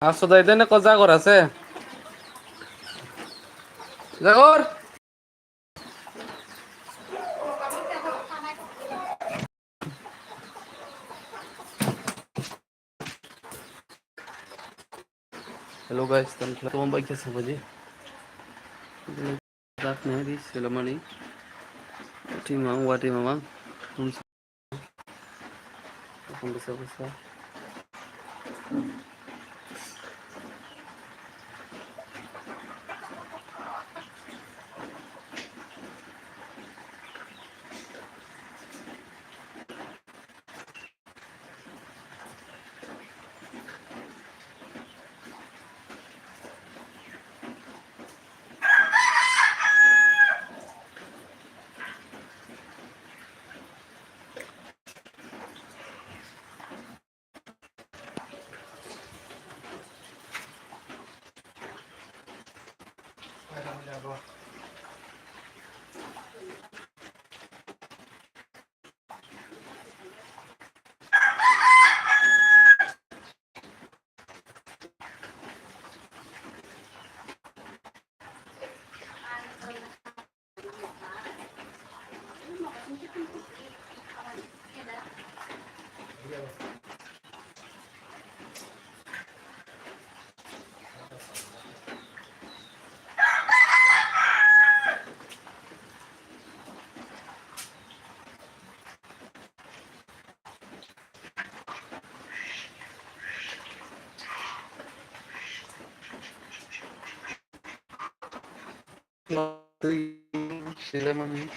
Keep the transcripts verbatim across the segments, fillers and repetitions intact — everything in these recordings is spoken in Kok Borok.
Aswk dai dene ko jagor ase. Jagor. Hello guys, tamo khe sabaji. Dak nahari selamani. Wati mamang, wati mamang. Tum sa-, tum bisa bisa. Twi silemani.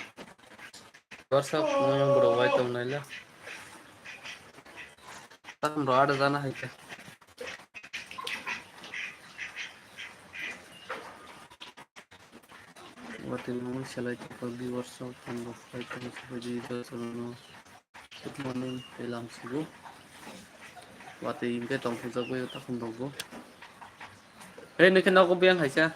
WhatsApp no bro wai tong naila. Tam ro ada jana hai khe. Wati mung selai to pagi WhatsApp tam ro wai tong sabaji do salono. Good morning, tei lamsugo. Watwi hwnkhe tongthokjagwi takhum rokbo. Hei, nokhe nogo biyang haisa.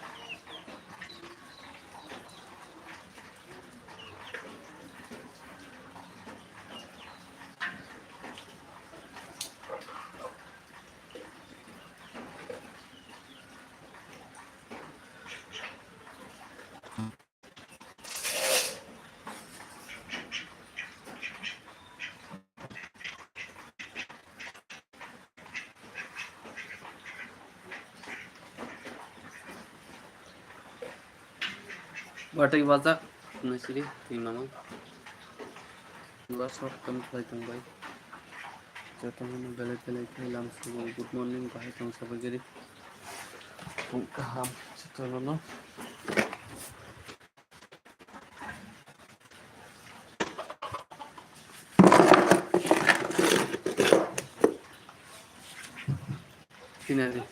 Watwi wajak, nasiri, twi mama. Ba sor tam khlai tong bai. Jotono belai belai khe lamsugo, good morning, bahai tong sabai giri. Phung kaham, jotono. Finally,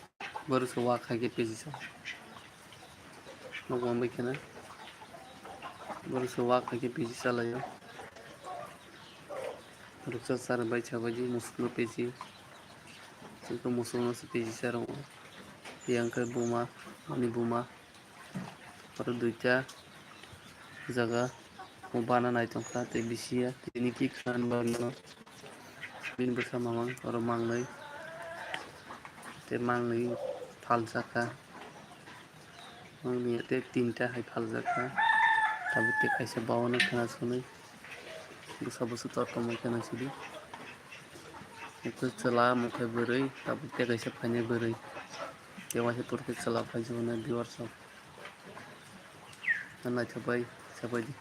borok se wak hai khe pejisa. Nok wng bai kheno. Borok se wak hai khe pejisa laio. Ruksa sar bai chabaji musuk no peji. Chwngkhe musuk no se pejisa rwo. Yang khe buma, ani buma. Oro duita jaga o bana naitongkha tei bisi ya tini ki khan bagwi no bini bwsa mamang oro mangnwi tei mangnwi phaljakha. Mangnwi ya tei tinta hai phaljakha. Tabuk tei kaisa baono khena sunwi bwsa bwswk tor tongmani khena sidi. Eko chwla mokhe bwrwi tabuk tei kaisa phainai bwrwi. Tei waisa pore khe chwla phaijaknai viewers rok. Naithobai sabaidi.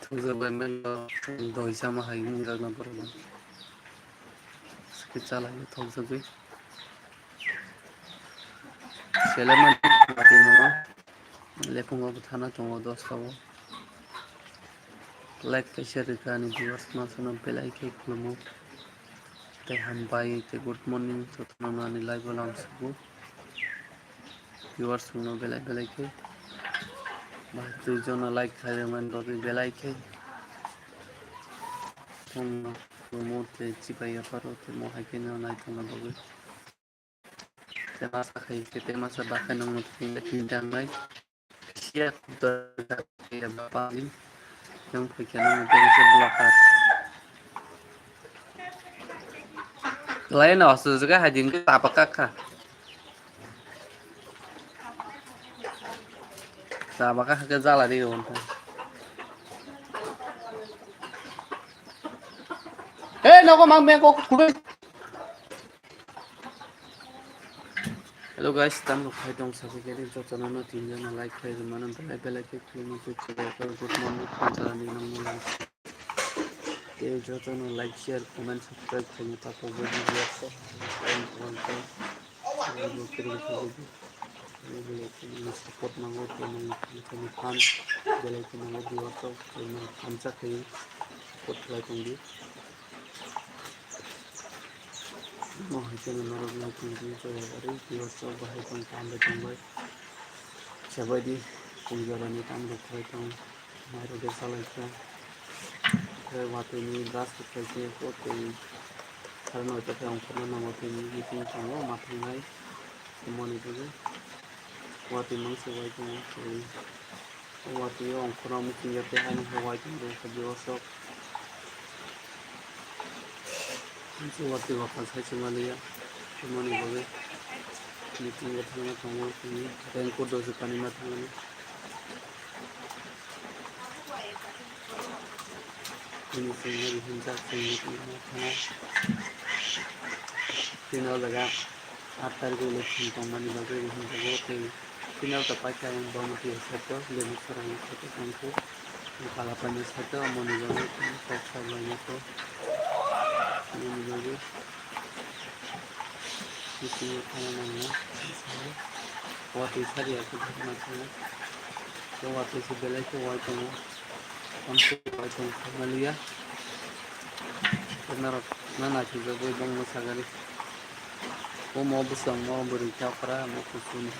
Thokjak bai mano doi chama hai wngjakna borok no. Swkhe chalai thokjagwi. Selema twi mama. Lephungo bo thana tongo dosta o. Like kaisa rwkha ani viewers mansano belai khe khulumo. Tei hambai tei good morning jotono ani live o lamsugo. Viewers rokno belai belai khe. Ba twi jono like khlai rwmani bagwi belai khe. Tongno khulumo tei chibai yapharo tei mo hai khe no naitongna bagwi. Tei masa khai khe tei masa bakhai nangno tei tini tangnai. Kisiya kudar ya bapali. Yang phaikha nang tei se blocker. Lai no su juga hajin ke tapa kakha. Tapa kakha ke jala ri on. Eh, nogo mang beng kok kubai. Hello guys, tamo khai tong sabi khe jotono no tin jana like khai rwmano belai belai khe khulumui khe chwrai khe good morning khon jani nang mo lang. Tei jotono like, share, comment, subscribe khaina takhuk bai video khe. Belai khe nini support nango, tei nini fan belai khe nango, viewers rok tei nini fan cha khe support khlai tong di. Mo hai kheno norok no tong di, joya gari, viewers rok bahai tong, kaham bai tong bai. Sabai di, tong jorani tam rok khlai tong, mai rok de salai kha. Khe watwi ni brush rok khai khe, o tei sare noita khe ongkhorna nango, tei meeting tongo, ma thangnai, moni bagwi. Watwi mangsa wai tongo, tei watwi o ongkhorna muchungya tei haino hai wai tongbo khe bebasok. Mangsa watwi wapha sai se maliya, tei moni bagwi meeting o thangna tongo, tini raincoat rok se kanui ma thangmani. Tini chwng nai hinjak chwng nukna thangna. Tini o jaga aat tarikh election tongmani bagwi hinjago tei tini o paikha ang Bamati side o Lemuk Sora side o tongkhu. Kalapaini side o moni bagwi tini kok sa lainai kho. Moni bagwi. Bisingo thangna nangna. Watwi sari ya khe thangna thangna. Tei watwi se belai khe wai tongo. Tamsok wai tong thangna liya. Tei norok na naithokjagwi bongno sagani. Omo bwskango bwrwi chakra, omo kuchuk ni.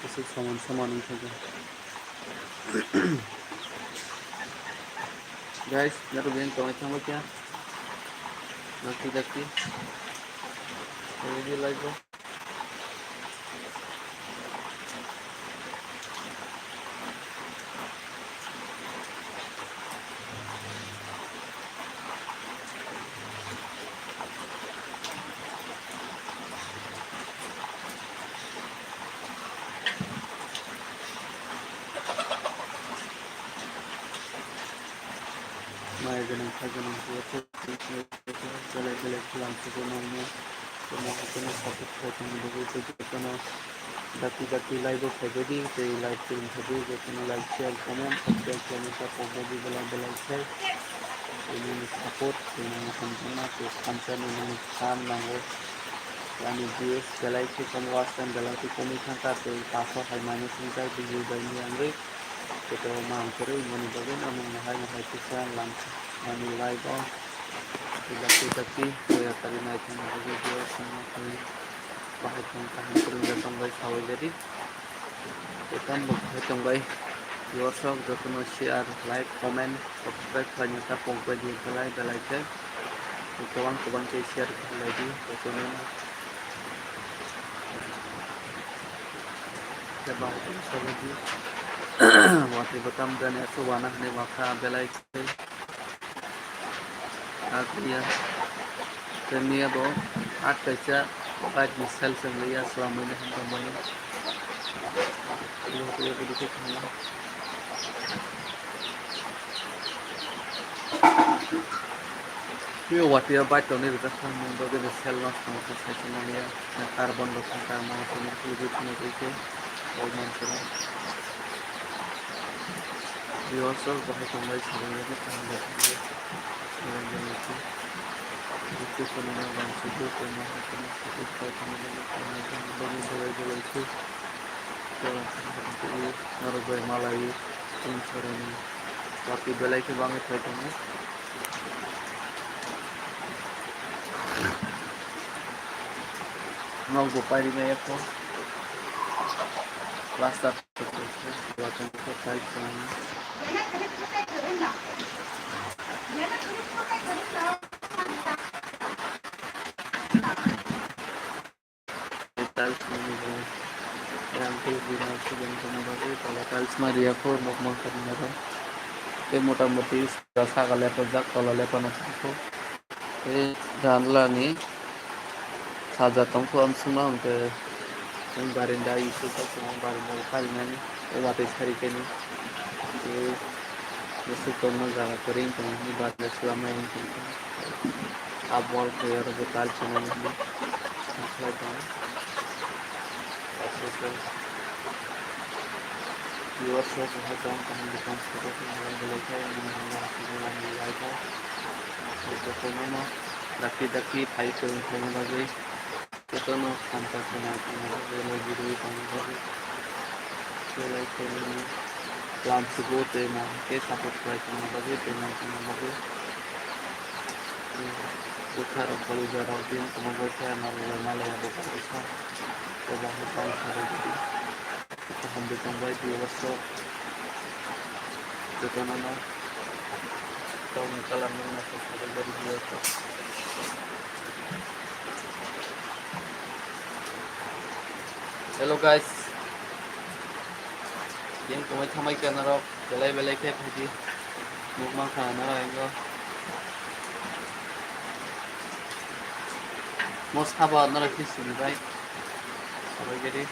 Kuchuk soman soman wngkha khe. Guys, naro bini tongwi thangma kya? Dakti dakti. Ready live bro. Mai gwnang, kha gwnang, belai belai khe lang sugo nangmo. Tamo hakhe no support khlai tongni bagwi tei jotono dakti dakti live o phaibaidi tei live twi phaibaidi jotono like, share, comment, subscribe khlaina ta pokbaidi belai belai khe. Tei nini support tei nini hamjakma tei thansa nini phan nango. Ani views belai khe kom, watch time belai khe komwi thangkha tei paso hai minus wngjak view bai ni wngwi. Tei o mang kwrwi moni bagwi no nwng no hai no hai kisa lam ani live o. Dakti dakti joya kari nai thangna bagwi views no tei bahai tong kaham kwrwngya tongbai sawi jadi. Tei tamo bahai tongbai. Viewers rok jotono share, like, comment, subscribe khlaina ta pokbaidi belai belai khe. Tei kwbang kwbang khe share khlaidi jotono. Khe bahai khe sawi di. Watwi bwtam jani aswk wana hwnwi wakha belai. Akliya. Tei miya bo at kaisa bike ni sales wngwi ya swlamwi ni hamjakmani. Lo khe bo dikhe thangma. Tei watwi ya bike tonwi rijak thangmani bagwi ni sale no swngkha sai se manya. Carbon rok thangkha, mangsa ni twi twi twi khe o mansa. Viewers rok bahai tonglai sabai ya, kaham bai tonglai. Belai belai khe. Bwswk kwmwi no bangsi khe tongma hai kheno support khai tongma bagwi tongma bagwi belai belai khe. Tei norok bai malai tong sorani. Watwi belai khe bangwi phai tongo. Nok bo pairi maya kho. Plaster. Tiles mani bo. Yang ke bina si yang kena bagai, kalau tiles mari aku nok mangkar nara. Tei motamuti saka lepajak, tola lepana tongkho. Tei janlani sajak tongkho, amsukno hwnkhe barinda isuk tongkho, barinda o karinani watwi sari khaini. Tei bwswk tongma jaga kwrwi wng tongkha, barinda swlamani wng tongkha. A bol khe oro bo tal swnamani hwnwi sakhlai tongo. Aswk khe viewers rok bo hai tong tong, bwtang photo khe nang belai khe nang nang nang nang nang nang nang. Jotono no dakti dakti phai kwrwng khaina bagwi, jotono hamkha khna tongna bagwi, logi rwi tongna bagwi, belai khe nini lam sugo tei nang khe support khlai tongna bagwi tei nang tongna bagwi. Bwkharok kolujarok bini tongma bai khe norok bai malaya bo kaisa. Eba hwnkhe tong kha rw gidi. Kaham de tongbai di oso. Jotono no tongni kalam nung naisik sajak bai di oso. Hello guys. Yang tongbai thamai khe norok. Belai belai khe phaidi. Nukmankha norok ingo. Mo sabo norok khe sini bai. Sabai gedi.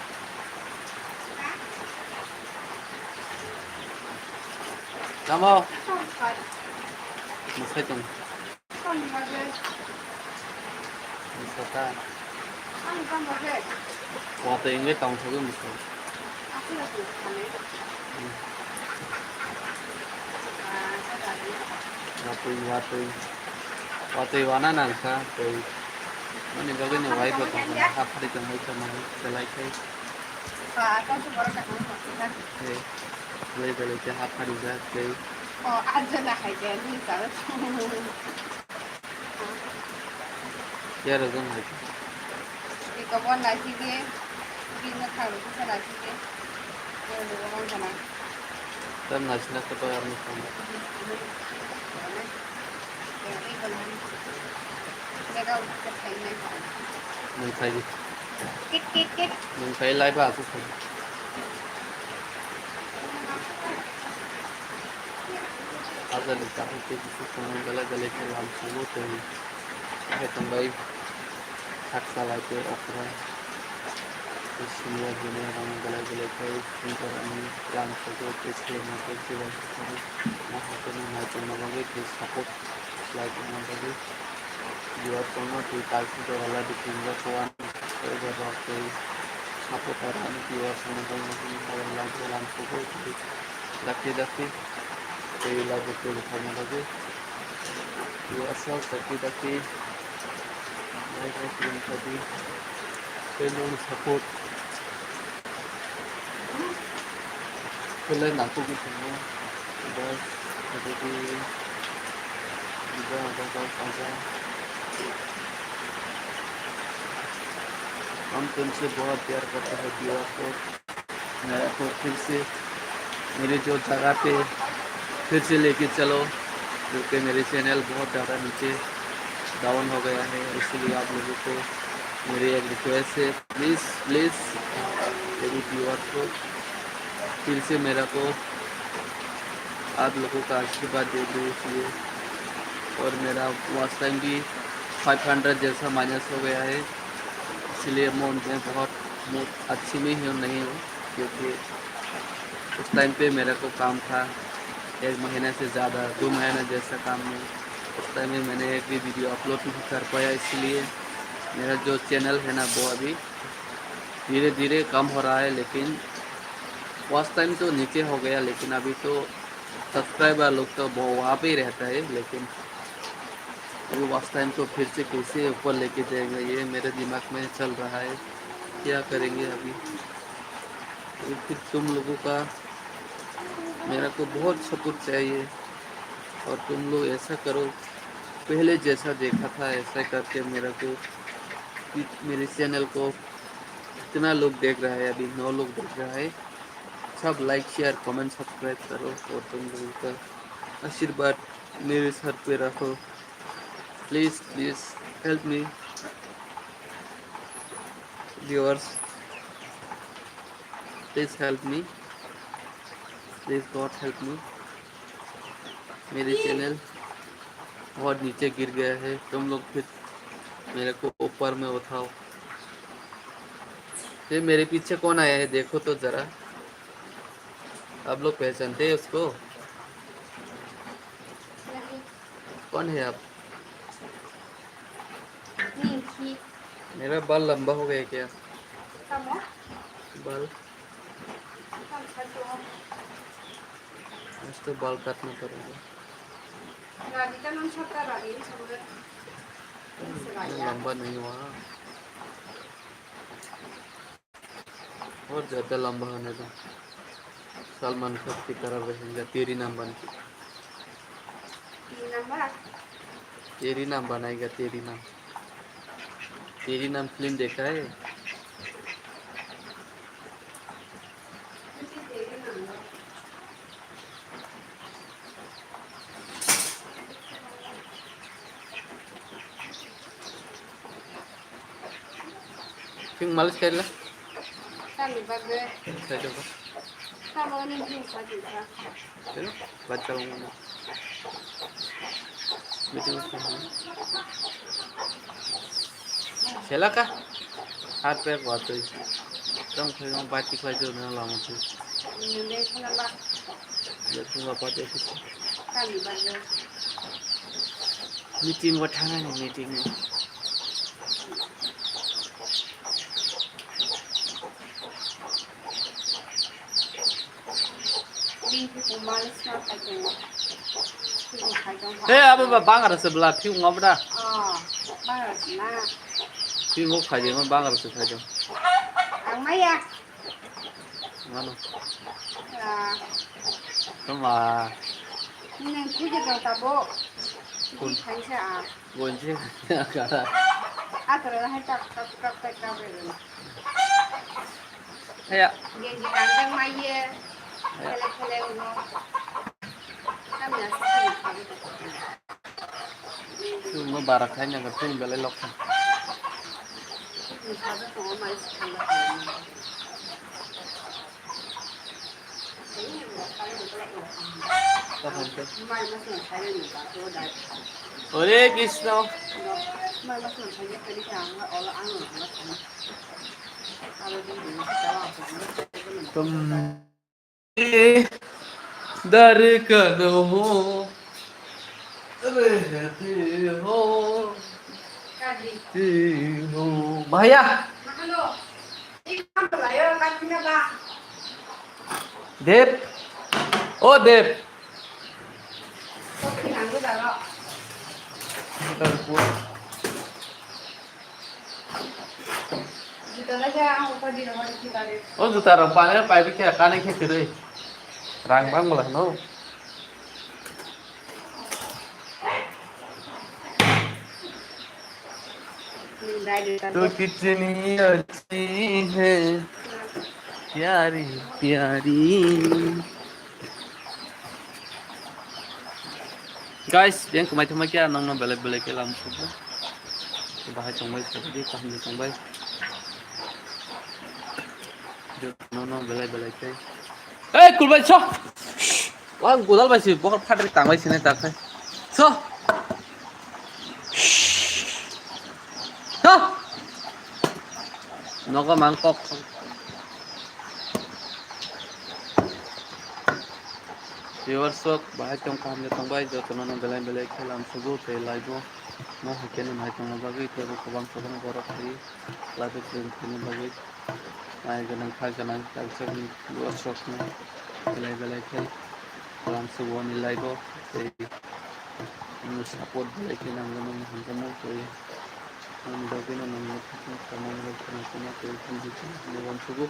Tamo. Mwsai tong. Mwsata. Watwi wngwi tongthogwi mwsai. Watwi, watwi. Watwi wana nangkha tei. Mani bagwi ni waibo tongkha, haphari tongwi tongmani belai khai. Tei belai belai khe hapharijak tei. Yara jang hai. Iko bo naisidi, bini thang kisa naisidi. Tam naisina khe bai ang thang. Nung khai di. Nung khai lai ba aku khai. Ajani takhuk tei bukhuk tongmani belai belai khe lam sugo tei hai tongbai. Sak salai tei okra. Tei siniya bini rang belai belai khe singkar ani lam sugo tei khlai ma tei jibai sugo. Ma hakhwno nai tongna bagwi tei support khlai tongna bagwi. Viewer tongma tei talsu jora lai bisingo kuan subscriber rok tei supporter ani viewer tongna bagwi nokni hala lam sugo tei dakti dakti tei live tei khaina bagwi. Viewer rok dakti dakti like rok tei khaidi tei nokni support. Belai nangkukgwi tongo. Guys, already guys, guys, guys, guys. हम तुमसे बहुत प्यार करते हैं व्यूअर को। मेरे को फिर से मेरे जो जगह पे फिर से लेके चलो, क्योंकि मेरे चैनल बहुत ज़्यादा नीचे डाउन हो गया है, इसलिए आप लोगों को मेरी एक रिक्वेस्ट है, प्लीज़, प्लीज़ मेरी व्यूअर को फिर से मेरे को आप लोगों का आशीर्वाद दे दो इसलिए। और मेरा वॉच टाइम भी फ़ाइव हंड्रेड जैसा माइनस हो गया है, इसलिए मैं उनमें बहुत मूड अच्छी में हूँ, नहीं हूँ, क्योंकि उस टाइम पे मेरे को काम था एक महीने से ज़्यादा, दो महीने जैसा काम में। उस टाइम में मैंने एक भी वीडियो अपलोड नहीं कर पाया, इसलिए मेरा जो चैनल है ना, वो अभी धीरे धीरे कम हो रहा है, लेकिन वॉच टाइम तो नीचे हो गया, लेकिन अभी तो सब्सक्राइबर लोग तो वो वहाँ पे ही रहता है, लेकिन अभी वॉच टाइम तो फिर से कैसे ऊपर लेके जाएंगे, ये मेरे दिमाग में चल रहा है, क्या करेंगे अभी। तो फिर तुम लोगों का, मेरा को बहुत सपोर्ट चाहिए और तुम लोग ऐसा करो, पहले जैसा देखा था ऐसा करके मेरा को, मेरे चैनल को कितना लोग देख रहा है, अभी नौ लोग देख रहा है। सब लाइक, शेयर, कमेंट, सब्सक्राइब करो और तुम लोगों का आशीर्वाद मेरे सर पे रखो। Please, please help me viewers, please help me, please God help me. मेरे चैनल बहुत नीचे गिर गया है, तुम लोग फिर मेरे को ऊपर में उठाओ। ये मेरे पीछे कौन आया है, देखो तो जरा। आप लोग पहचानते हैं उसको? कौन है आप? मेरा बाल लंबा हो गया क्या? बाल? आज तो बाल काटना पड़ेगा। लंबा नहीं हुआ। और ज्यादा लंबा होने दो। सलमान खान की तरह रहेगा, तेरी नाम बन के। तेरी नाम बन? तेरी नाम बनाएगा, तेरी नाम। तेरी नाम फिल्म देखा है? Phung malis khaila? Tamni bagwi. Khaila ba? Tamo ni phung sa di sa. Hello, bacha wng. Meeting sa. Sela ka? Har pe watui. Tong khaila bati khlai jo na lama tu. Ni ne khala ba. Ni khala bati. Tamni bagwi. Meeting o thangani meeting o. Bini phung malis ma khai tongo. Phung khai tongo. He, abo ba bangra se bla phung abda. Oh, bangra se na. Phung khai de ma bangra se khai tongo. Ang maya. Mano. Ah. Tama. Nang kuje dong tabo. Kun. Kuje khaisa ah. Bonsi kara. Atara hai tak tak tak tak tak. Aya. Genji kandang maiye. Aya. Khele khele uno. Kami asli. Tung mo barak hai naga tung belai lokha. Hare Krishna. Tum dar kano ho, rehte ho, te ho. Bhaiya. Dev. O Dev. O juta rok paniyo paibi khe kanwi khe kwrwi. Rang bang bwla hwno. तो कितनी अच्छी है प्यारी प्यारी। Guys, yang kumai thumai khe nongno belai belai khe lam sugo. Bahai tongbai, sabai, kaham ni tongbai. Jotono no belai belai khe. Ei, kulbai so. Wa godal bai si, bohor phatri tangbai sini tak khai. So. Ha. Nogo mang kok. Viewers rok bahai tong kaham ni tongbai, jotono no belai belai khe lam sugo tei live o. Mo hai khe no nai tongna bagwi teibo kwbang kwbang borok hai live o tong tongna bagwi. Nai gwnang kha gwnang kaisa viewers rok no belai belai khe lam sugo ni live o tei. Nini support belai khe nangwi nini hamjakma tei nini bagwino nangwi tongmani rok kheno kheno tei buji tongmani uansukgo.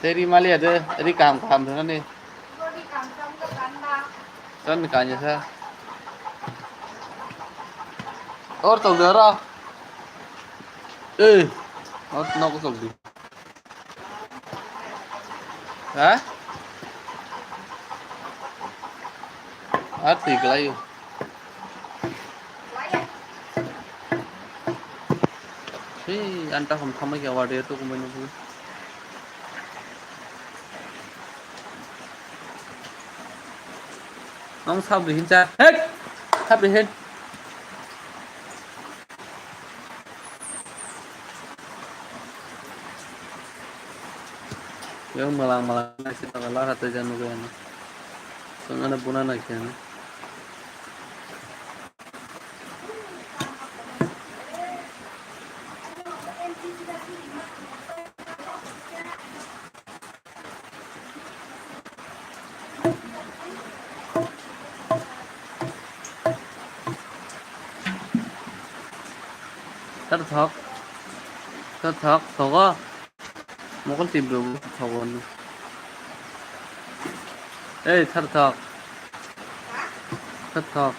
Tei ri maliya de, ri kaham kaham rwnani. Chon kanya sa. Or tong de oro. Ei, or nogo tong di. Ha? Ah, twi kwlaio. Twi, anta hom thamai khe wadi to kumai nukgo. Ang sab rihin cha. Hek! Sab rihin. Yang malang malang nasi tangala hata janu gana. Sangana buna nasi ana. Thar thok. Thar thok, thogo. Mokol tibro thogo no. Ei, thar thok. Thar thok.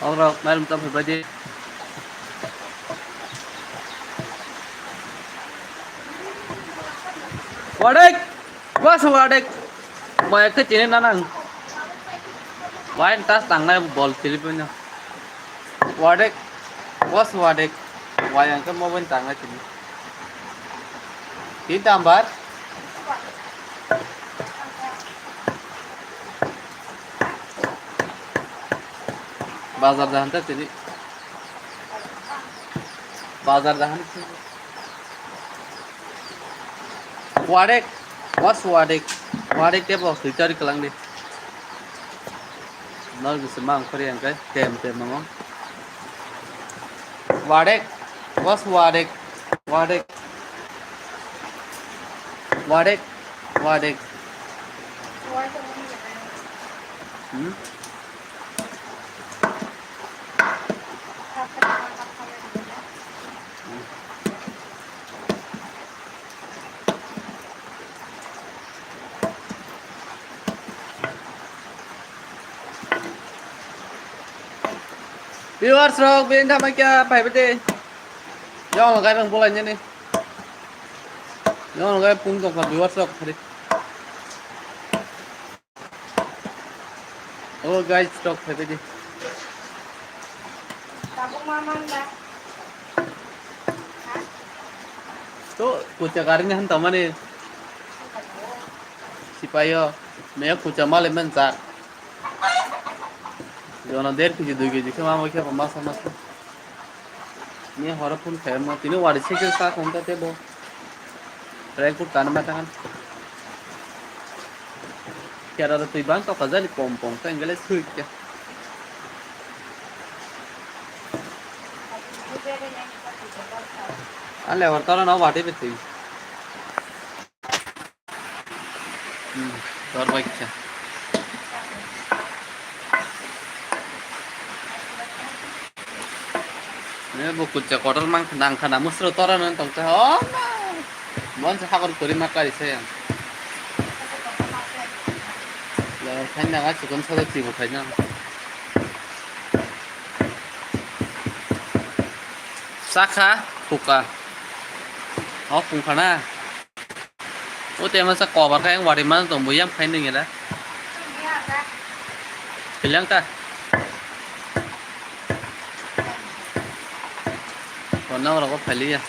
Oro mairum tong phaibai di. Wadek, bas wadek. Mo ekta chini nanang. Wain tas tangnai bol chili punya. Wadek, bas wadek. Wayang ke mo ben tangnai chini. Tin tambar. Bazar jahan ta chini. Bazar jahan. Wadek, was wadek, wadek tebo switch ari kalang di. Nor bisa mang kori yang kai, tem tem mang. Wadek, was wadek, wadek, wadek, wadek. Hmm? Viewers rok, bini tama kya phaibai de. Yang lagai bang bolai nini. Yang lagai pung tong kha viewers rok khari. Oh guys, stock phaibai di. Tabuk ma man da. To kucha gari ni han tamani. Sipayo, me kucha male men sa. Jono der kg dui kg khe ma mo khe masa masa. Ni horo phone khe mo tini wari sikir sa thang ta tebo. Raipur tan ma tangan. Kera da tui bang to kajali pom pom ta engale sui kya. Ale hor tara na wadi beti. Hmm, dor bai kisa. Ne bo kucha kotor mang nang khana musro tora non tong ta. Oh, no. Mon sa hakor kori ma kari se. Le khaina ga chikon sa ti bo khaina. Sakha, phuka. Oh, pungkhana. O te masa kobar khe wari man tong bo yam khai nung ela. Philang ta. Kona ora ko phali ya.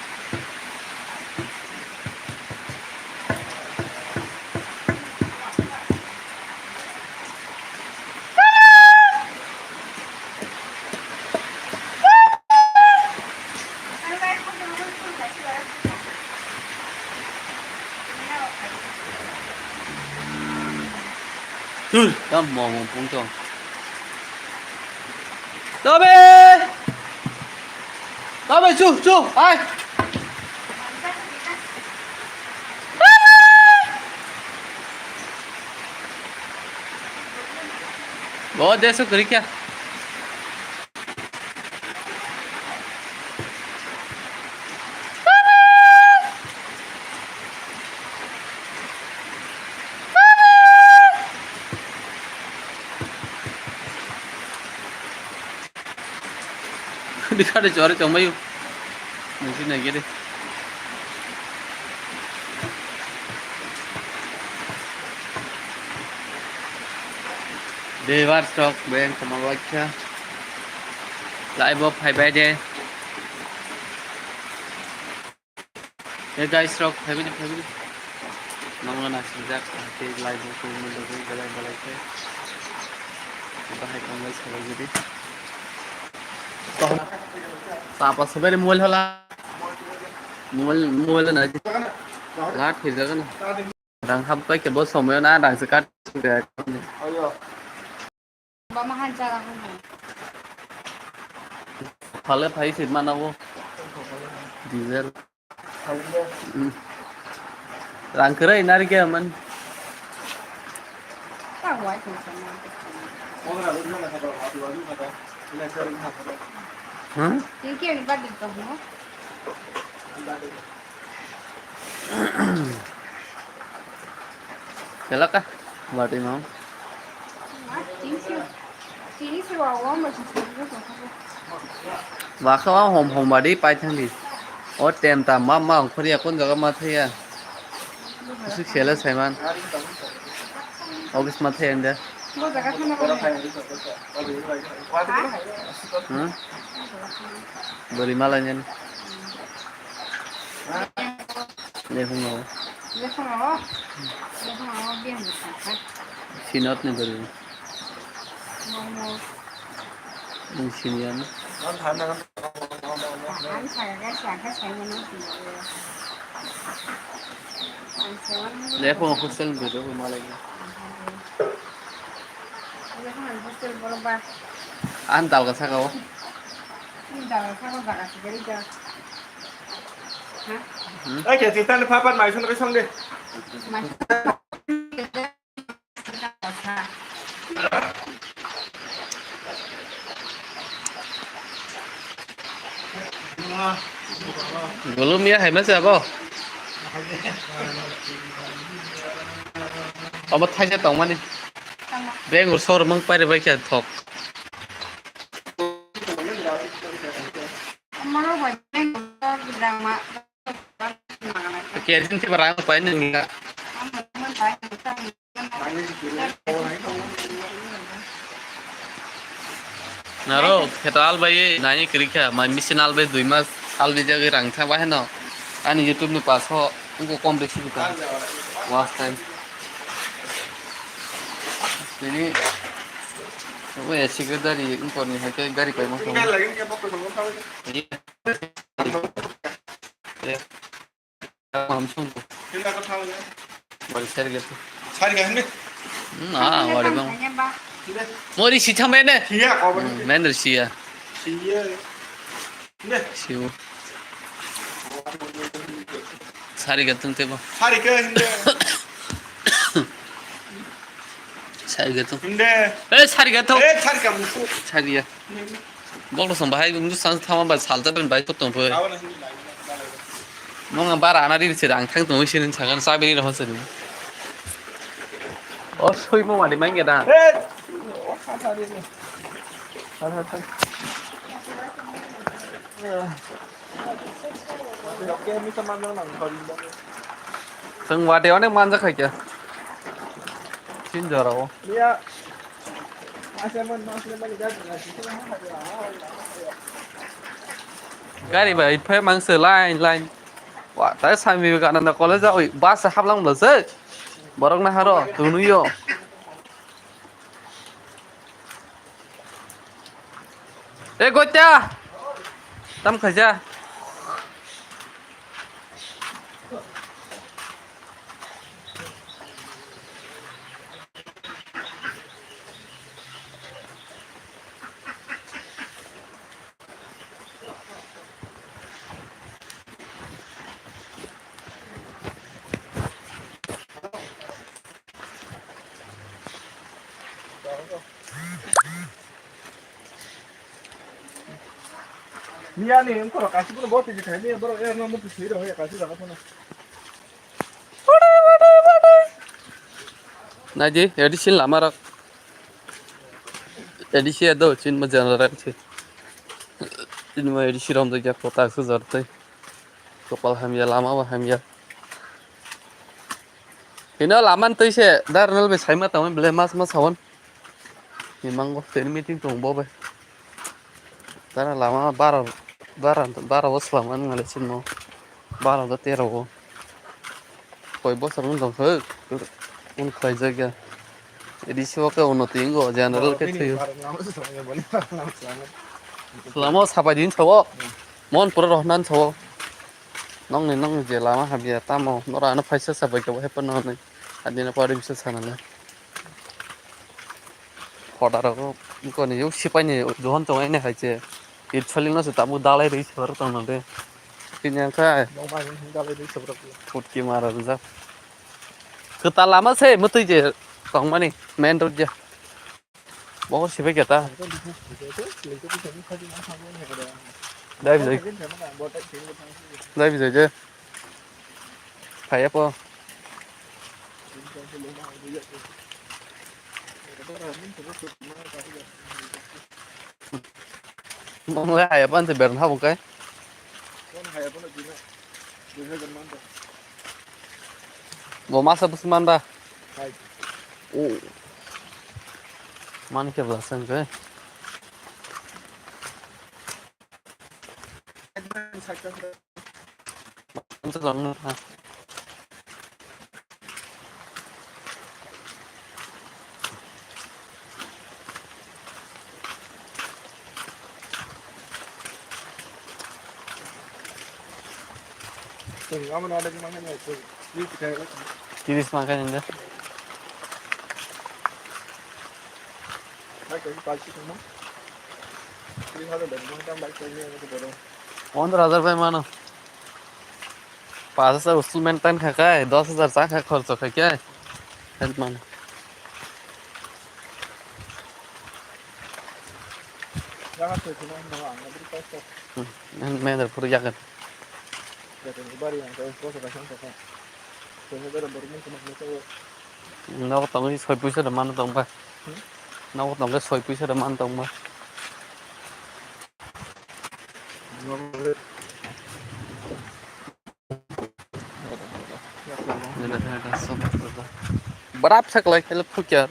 Tur, tam mo mo pung tong. Tabe! Tabe, chu, chu, ai! Bo, deso kuri kya? Di kade chore chongmayu. Nungsi nai gede. Viewers rok beng tongma waikha. Live o phaibai de. Hey guys rok, phaibai de, phaibai de. Nongno naisijak, tei live o tongmani bagwi belai belai khe. Bahai tongnai sabai gidi. Papa sabai de mobile hala. Mobile, mobile na. Lat phirjak na. Rang hap pai khe bo somoyo na rang se kat. Ba mahan jaga hwn. Phale phai se mana bo. Diesel. Hmm. Rang kwrwi nari khe man. Ta wai thung sana. Hmm? Tingki ani badi to mo. Kela ka? Bati mau. Baka wa hom hom badi pai thang di. O tem ta ma ma ongkhor ya kon jaga ma thaya. Su sele saiman. Office ma thaya ende. Hmm? Bari malanya ni. Lephungo. Lephungo. Lephungo, biang bwsakha. Sinot ni bari. Momo. Ang sinian. Ang saga sakha saimano sinian. Lephungo hostel ni bari, malai. Lephungo hostel boro ba. Ang dalga saka o. Ang dalga saka o jaga sigari ja. Hmm? Oke, kita ni papat mai song song de. Belum ya, hai masih apa? Omo thaisa tongmani. Beng usor mung pare bai kya thok. Amaro bai beng usor bidang ma. Kya jin ti barang pai nang ga. Naro, kheto albai, nai kwrwi kha, mai machine albai dui mas, albai jagwi rang thang bahai no. Ani YouTube ni paso, wngkha kom besi bwkha. Watch time. Tini, o A C gari, wngkha ni hai khe gari paima kha. Bari sari gitu. Sari gak nih? Na, wari bang. Mori si chamai ne? Iya, kau bang. Hmm, main dari sia. Iya. Nih. Siu. Sari gitu tebo. Sari ke hindi. Sari gitu. Hindi. Eh, sari gitu. Eh, sari kamu. Sari ya. Boklo song bahai wngwi sang thama bai salta ben bai kotong phe. Mong ang bara ana ri se rang thang tong sini sagan sabiri rohon sini. O soi mo mari mangya da. Thang wate onek manja khai kya. Chin jora o. Gari bai phai mangse line line. Wa, tai Swami Vivekananda College a oi bus haplang bla se. Borok na haro tunuyo. E goita. Tam khaja. Miya ni wngkhorok kaisa bono bo tiji khai miya borok erno muitu sui rw ya kaisa jaga phano. Naidi, A D C lama rok. A D C do, chin ma general se. Chin ma A D C rom do jak kota su jor tei. Kopal hamya, lama bo hamya. Hino laman twi se, dar nal be saima tamo bele mas mas hawon. Ni mango teni meeting tong bo bai. Tara lama bara, bara, bara o swlam ani ngale sinmo. Bara do tera o. Koi bosor wng tong khe, wng khlai jak ya. A D C o khe unnoti wngo, general khe thwiyo. Lama sabai din sawo. Mon pura rohnan sawo. Nongni, nongni je lama habya tamo, nora ano phaisa sabai khe bo hepa nongnai. Adina pari bisa sanale. Khoda rogo, koni yuk sipai ni dohon tongo ene hai che. It soling no se tabuk dalai rwi se aro tong nang de. Tini ang khai. Nokbar ni dalai rwi se borok. Putki mara rwjak. Kwtal lama se mwtwi je tongmani main road je. Bo sibai khe ta. Dai bijai. Dai bijai je. Phaiya po. Mama haya pan se beran habo kai. Bo masa bus man ba. O. Man ke bla sang kai. Tiris makan ini. Pondro hajar bai mano. Pas hajar usul maintain kha kai, dos hajar cha kha khorcho khai kai. Help man. Jaga se sino no ang na bri pas. Hmm, men, men pura jaga. Jaga ni bari ang ko ko sa sa sa. Ko ne bari bari mun ko ma ko. Nogo tongwi soi puisa da man tong ba. Hmm? Nogo tongwi soi puisa da man tong ba. Berap sa kalai kele phukya.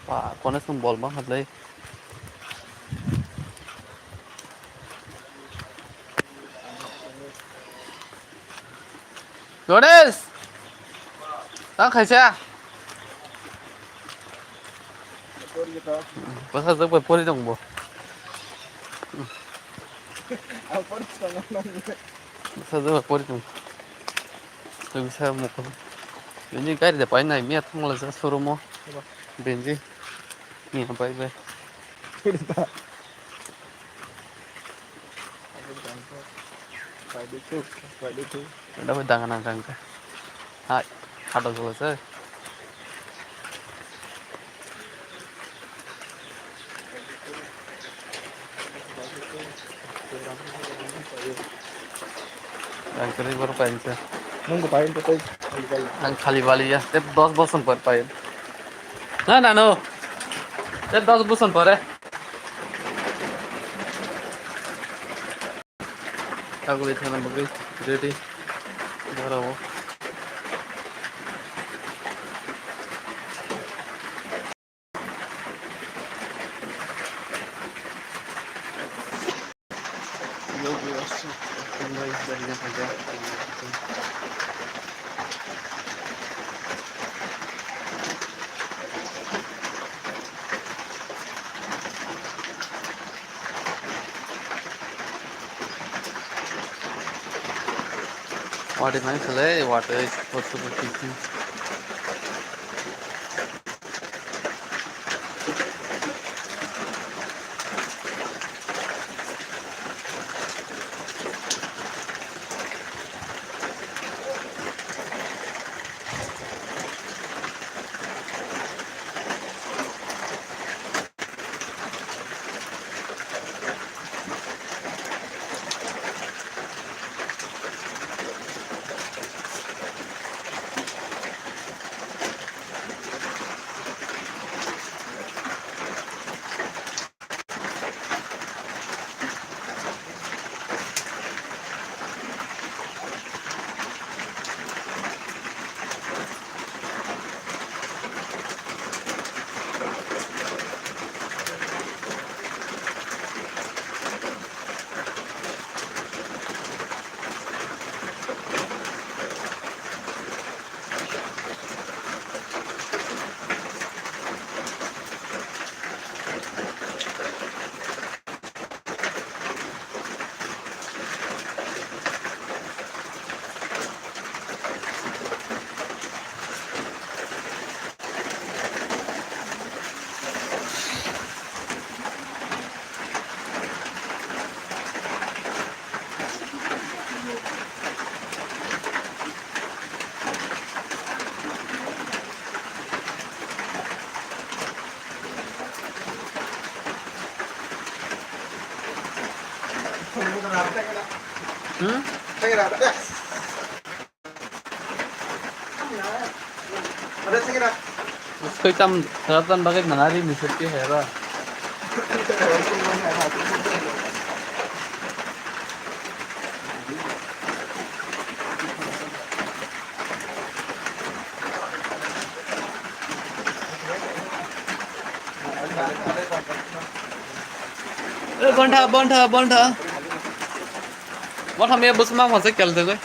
Pa, kone sung bol bang hatlai. Jones! Tang khaisa? Bwsajwk bai pori tong bo. Bwsajwk bai pori tong. Twi bisa mokol. Bini gari da painai miya thangla sa showroom o. Benji. Miya bai bai. Anda bai dangan ang kangka. Hai, hado jolo se. Ang kiri baru pain se. Nunggu pain tuh, tuh. Ang khali bali ya, tep dos boson par pain. Na, na, no. Tep dos boson par, eh. Tagwi thana bagwi ready. Borao. Watwi mani khalai, watwi, watwi, watwi. Hmm? Switch tam ratan bagwi nangari ni switch hai ba. Eh, bontha, bontha, bontha. Bontha me bus ma ma se kel de.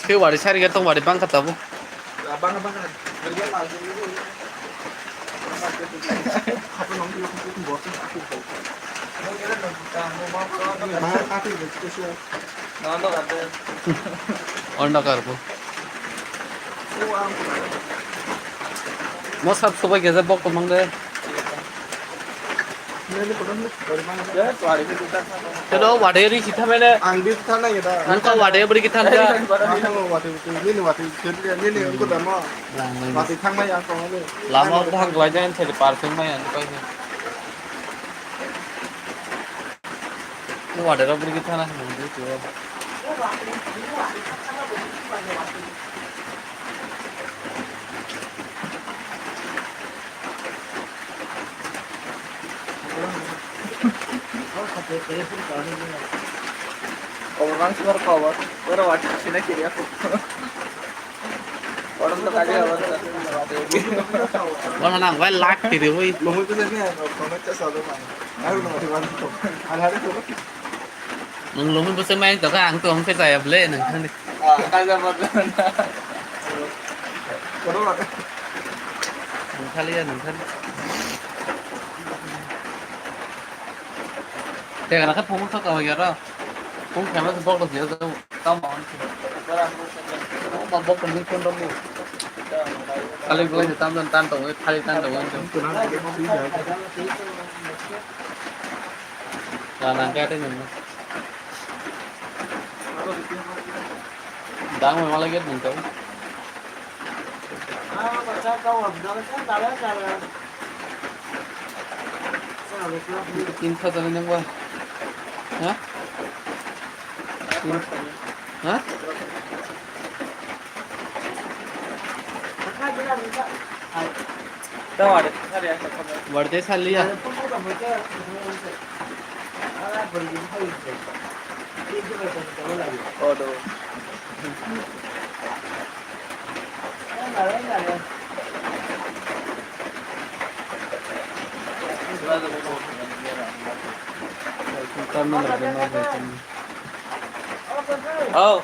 Khe wari sari ga tong wari bangkha tabuk. Onda karbo. Mo sab sobai geze bok tomang de. Hello, wade ri kita mene. Ang di sana ya da. Ang ka wade beri kita mene. Ang ka wade beri, nini wade beri, nini engko damo. Wade thang mai ang ko ni. Lama ko hang lai jan sari parking mai ang ko ni. Wade ro beri kita na. Orang suka kawat, orang wajib sini kiri aku. Orang tak ada orang tak ada. Wala nang wai lak tiri wai. Lumui bisa ni, orang tak satu mana. Aku nak mati bantu. Ada ada tu. Nung lumui bisa main tu kan, ang tu ang kaya beli nang kan. Ah, kaya apa tu? Kono lak. Nung kali ya nung kali. Tega na ka phone sa ka ya ra. Phone kaya sa bok ya sa. Tamo. Ba bok ni phone mo. Kali gua tam tam tam to, kali tam to. Ka nang ka te nang. Dang mo mala get nang to. Tin kha jani nang ba. Ha? Tin. Ha? Warte saliya. Oh.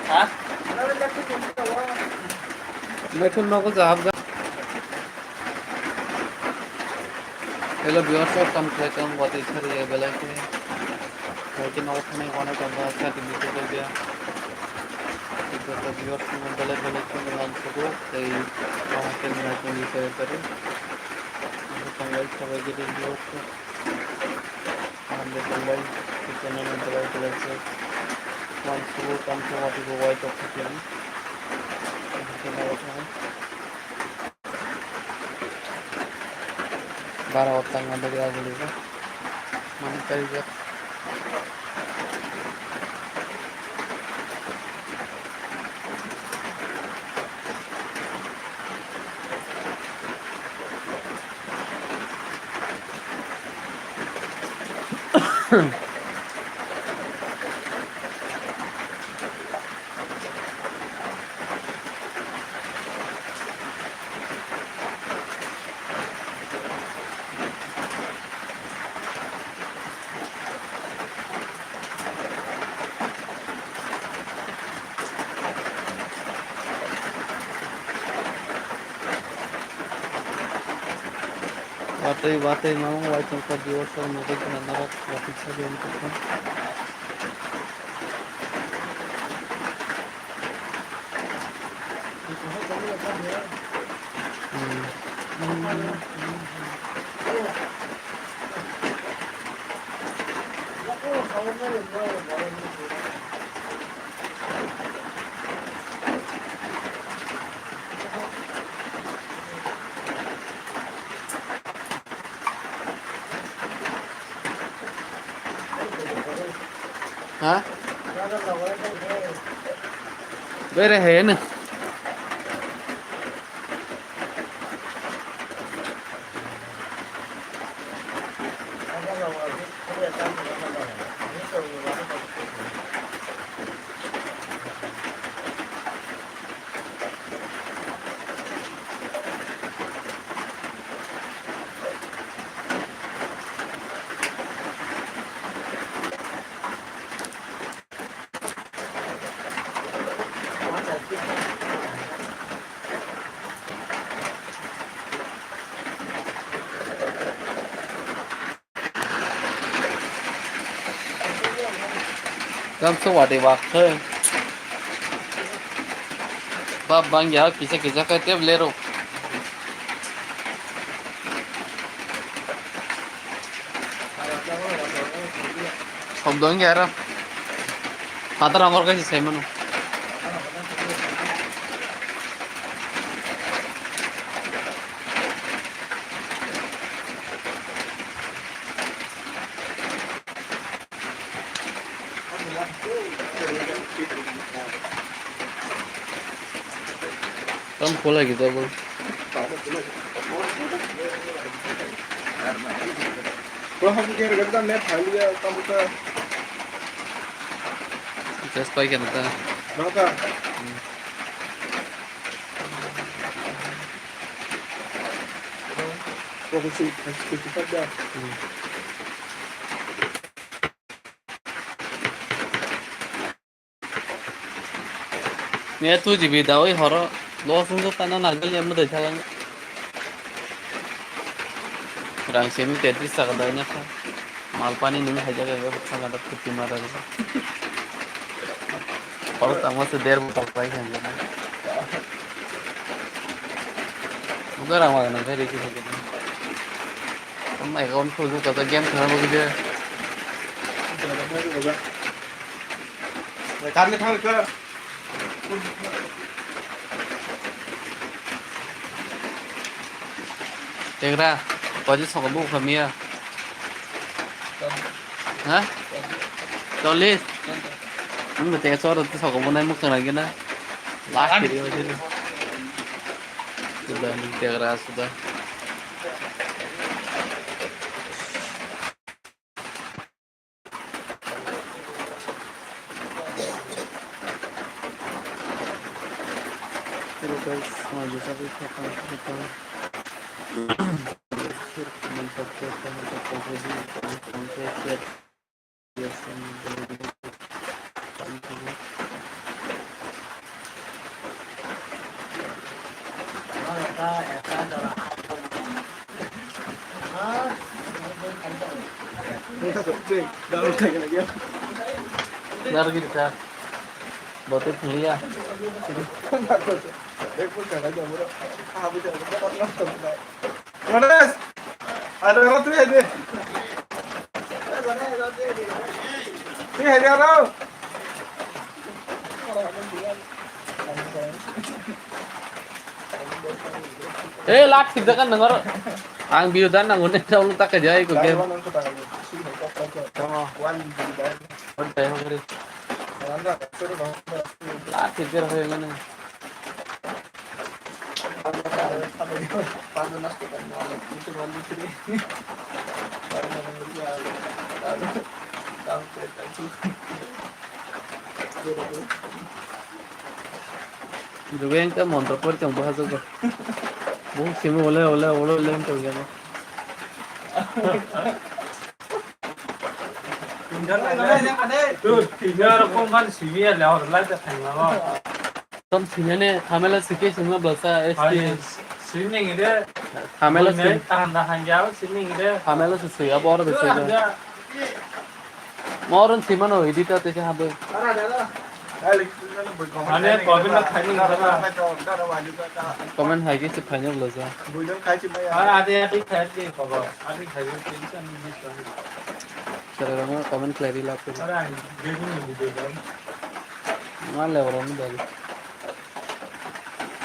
Ha? Mithun nogo jahap ja. Hello viewers, welcome to welcome. What is here? Belai khe. Belai khe nogo thani wana jamba sati bitu ko dia. Joto viewers mo belai belai khe mo lang sugo. Tei wana khe mo lang sugo. Thangai sabai gidi viewers. Ang de tongbai, kitchen no tongbai, tongbai se. Wan sugo, tam se, wati go, wai tok se, kitchen. Bara otang ada dia beli ko. Mani tari jat. Watwi watwi mamung waithok kha, viewers rok nugwi khna norok watwi sabi wngkha. Ha? Bere he ne. Tamo se watwi wak khe. Bap bangya kisa kisa khe tei lerok. Hom dong ya ro. Phatar angkor khe se sai mano. Tam khulai gita bo. Just pai kana ta. Ne two G B da oi horo. Loss wngkha tana narikal ya mwtai thalang. Rang simi tetris taka dai na kha. Malpani nung hai jaga ga bwkha gada phuti mara jaga. Horo tamo se der bwkha pai kha jaga. Buka rang wa nang kha riki kha jaga. Mai ga on phu ju ka game khana bo gide. Karni thang ka. Tegra, pojis soko bu khamia. Ha? Cholish. Ang te soro te soko bu nai mukha na gina. Last video sini. Sudah ni tegra sudah. Hello guys, my name is Abhishek. Dar gita. Bote phulia. Ganesh! Aro, aro, twi hai de. Twi hai de, aro. Eh, lak sijak kan nangor. Ang biu dan nang unin daun tak aja ikut game. Tama. One time hari. Lak sijak hari mana? Rubeng ta montor por tong bahasogo. Bung simi ole ole ole ole tong jana. Twi, twi, twi, rok kong khan simi ya le hor lai ta thang na. Tom simi ne thamela sike sima blasa S T. Simi ngi de. Thamela simi. Tahan da hanja simi ngi de. Thamela sisi ya bor bisi. Moron sima no edit ta te ha be. Mane comment no khaini nang kha. Comment hai khe se phaino blasa. Buidon khai se maya. Ar ade ade khai se kobo. Ade khai se tension ni. Sara rang comment khlai ri lap. Ara, bini ni video. Ma le oro ni dali.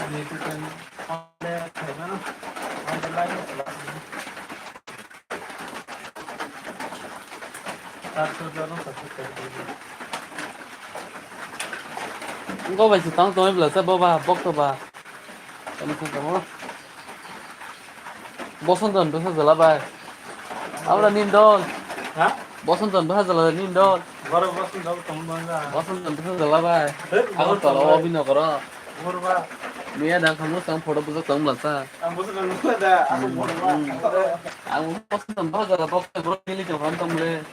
Ani tu kan. Saat so jono subscribe kori diyo. Wngkha bai se tang tongwi bwlasa boba, bokto ba. Tamo tamo. Bosonto ni bwsa jala bai. Abra nin dol. Ha? Bosonto ni bwsa jala nin dol. Boro Bosonto tong bangla. Bosonto ni bwsa jala bai. Hey, Agartala Bosonto. Obino koro. Boro ba. Miya dang khamu sang photo bujak tong bwlasa. Ang bwsa nang nukla da. Ang boro ba. Hmm. Ang Bosonto ni bwsa jala bokto bro nili jong ham tong le.